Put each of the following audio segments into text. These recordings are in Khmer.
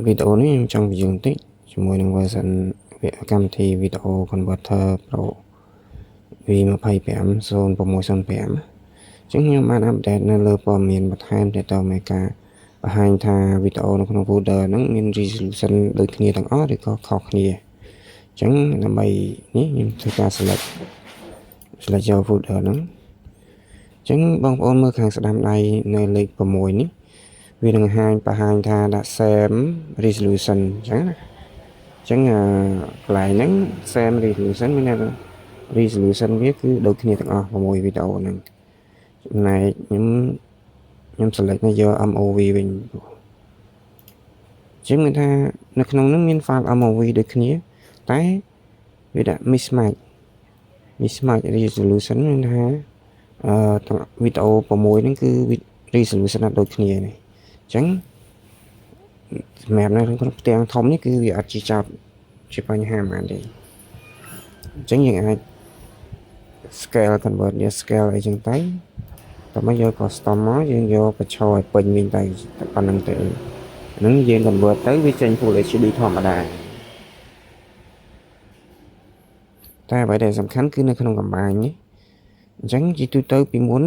វីដេអូនេះខ្ញុំចង់បញ្យល់បន្តិចជាមួយនឹង version កម្មវិធី Video Converter Pro V25 0605អញ្ចឹងខ្ញុំបាន update នៅលើព័ត៌មានបន្ថែមទាក់ទងនឹងការបង្ហាញថាវីដេអូនៅក្នុង folder ហ្នឹងមាន resolution ដូចគ្នាទាំងអស់ឬក៏ខុសគ្នាអញ្ចឹងដើម្បីនេះខ្ញុំធ្វើការ select យក folder ហ្នឹងអញ្ចឹងបងប្អូនមើលខាងស្ដាំដៃនៅលេខ6នេះវានឹងហាញបង្ហាញថាដាក់ same resolution អញ្ចឹងណាអញ្ចឹងកន្លែងហ្នឹង same resolution មានន័យថា resolution វាគឺដូចគ្នាទាំងអស់6វីដេអូហ្នឹងចំណែកខ្ញុំ select នៅយក MOV វិញអញ្ចឹងមានថានៅក្នុងហ្នឹងមាន file MOV ដូចគ្នាតែវាដាក់ mismatch resolution មានថាអឺទាំងវីដេអូ6ហ្នឹងគឺ resolution អត់ដូចគ្នានេះអញ្ចឹងសម្រាប់នៅក្នុងផ្ទាំងធំនេះគឺវាអត់ជាចោតជាបញ្ហាហ្មងទេអញ្ចឹងយើងអាច scale convert យក scale អីចឹងទៅតោះមកយក custom មកយើងយកបញ្ឈរឲ្យពេញវិញទៅតែប៉ុណ្្នឹងទៅហ្នឹងយើង convert ទៅវាចេញ Full HD ធម្មតាតែអ្វីដែលសំខាន់គឺនៅក្នុង combine នេះអញ្ចឹងជាទូទៅពីមុន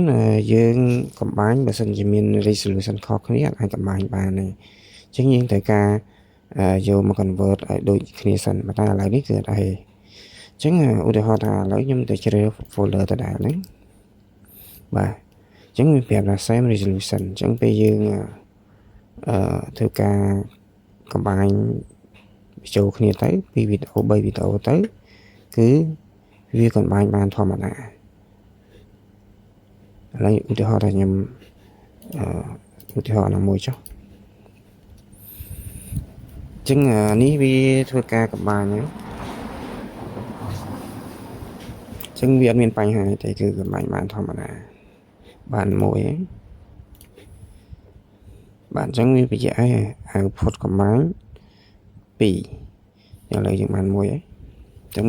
យើង combine បើសិនជាមាន resolution ខុសគ្នាអាច combine បានទេអញ្ចឹងយើងត្រូវការយកមក convert ឲ្យដូចគ្នាសិនប៉ុន្តែឥឡូវនេះគឺអត់អីអញ្ចឹងឧទាហរណ៍ថាឥឡូវខ្ញុំទៅជ្រើស folder ដដែលហ្នឹងបាទអញ្ចឹងវាប្រាប់ថា same resolution អញ្ចឹងពេលយើងអឺធ្វើការ combine បញ្ចូលគ្នាទៅពីវីដេអូ3វីដេអូទៅគឺវា combine បានធម្មតាឥឡូវឧទាហរណ៍ថាខ្ញុំអឺឧទាហរណ៍ណាមួយចុះអញ្ចឹងនេះវាធ្វើការ combine ហ្នឹងអញ្ចឹងវាអត់មានបញ្ហាទេគឺ combine បានធម្មតាបានមួយហ្នឹងបាទអញ្ចឹងវាបញ្ជាក់ឲ្យ output combine 2ឥឡូវយើងបានមួយហើយអញ្ចឹង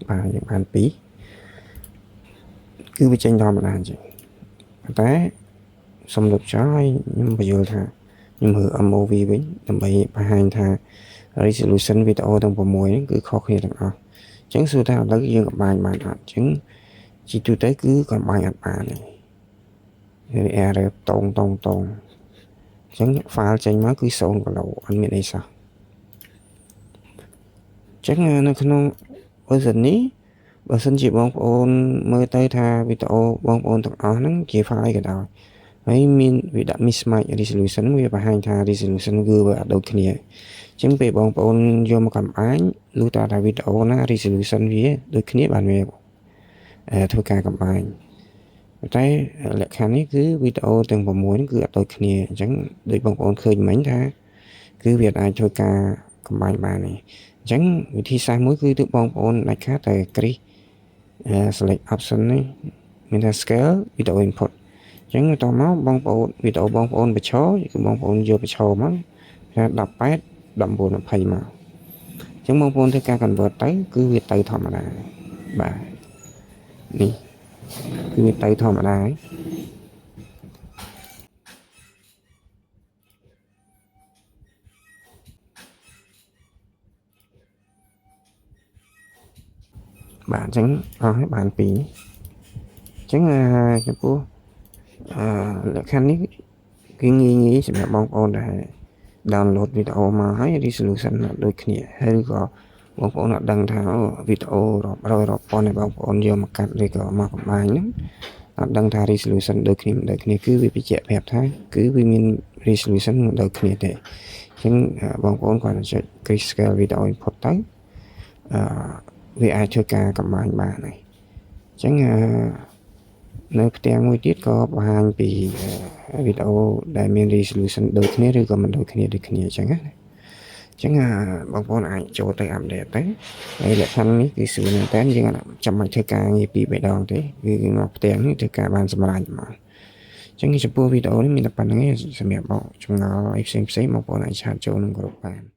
បាទយើងបាន2គឺវាចេញធម្មតាអញ្ចឹងប៉ុន្តែសុំលុបចោលហើយខ្ញុំបញ្យល់ថាខ្ញុំរើ MOV វិញដើម្បីបង្ហាញថា resolution វីដេអូទាំង6ហ្នឹងគឺខុសគ្នាទាំងអស់អញ្ចឹងសួរថាឥឡូវយើង combine បានអត់អញ្ចឹងជាទូទៅគឺ combine អត់បានទេវា error តងតងតងអញ្ចឹង file ចេញមកគឺ0គីឡូអត់មានអីសោះអញ្ចឹងនៅក្នុង version នេះបើសិនជាបងប្អូនមើលទៅថាវីដេអូបងប្អូនទាំងអស់ហ្នឹងជា file អីក៏ដោយហើយមានវាដាក់ mismatch resolution វាបង្ហាញថា resolution គឺវាអត់ដូចគ្នាអញ្ចឹងពេលបងប្អូនយកមក combine លុះតើថាវីដេអូណា resolution វាដូចគ្នាបានវាធ្វើការ combine តែលក្ខខណ្ឌនេះគឺវីដេអូទាំង6ហ្នឹងគឺអត់ដូចគ្នាអញ្ចឹងដូចបងប្អូនឃើញមិញថាគឺវាអាចធ្វើការ combine បានទេអញ្ចឹងវិធីសាស្ត្រមួយគឺទើបបងប្អូនដាច់ខាតតែគ្រីស select option នេះមានថា scale video input អញ្ចឹងតមកបងប្អូនវីដេអូបងប្អូនបញ្ឈរគឺបងប្អូនយកបញ្ឈរមកថា18 19 20មកអញ្ចឹងបងប្អូនធ្វើការ convert ទៅគឺវាទៅធម្មតាបាទនេះគឺវាទៅធម្មតាហើយបាទអញ្ចឹងអស់ហើយបាន2អញ្ចឹងចំពោះអឺលក្ខខណ្ឌនេះគឺងាយងាយសម្រាប់បងប្អូនដែល download វីដេអូមកហើយ resolution ដូចគ្នាហើយឬក៏បងប្អូនអត់ដឹងថាវីដេអូរាប់រយរាប់ពាន់ដែលបងប្អូនយកមកកាត់ឬក៏មក combine ហ្នឹងអត់ដឹងថា resolution ដូចគ្នាមិនដូចគ្នាគឺវាបញ្ជាក់ប្រាប់ថាគឺវាមាន resolution មិនដូចគ្នាទេអញ្ចឹងបងប្អូនគ្រាន់តែចុច click scale video input ទៅអឺវាអាចធ្វើការ combine បានហើយអញ្ចឹងនៅផ្ទាំងមួយទៀតក៏បង្ហាញពីវីដេអូដែលមាន resolution ដូចគ្នាឬក៏មិនដូចគ្នាដូចគ្នាអញ្ចឹងណាអញ្ចឹងបងប្អូនអាចចូលទៅ update ទៅហើយលក្ខខណ្ឌនេះគឺស្រួលមែនតើយើងអត់ចាំបាច់ធ្វើការងារពីរបីដងទេគឺមកផ្ទាំងនេះធ្វើការបានសម្រាប់មកអញ្ចឹងចំពោះវីដេអូនេះមានតែប៉ុណ្្នឹងឯងសម្រាប់បកចម្ងល់អីផ្សេងៗបងប្អូនអាច chat ចូលក្នុងក្រុមបាន។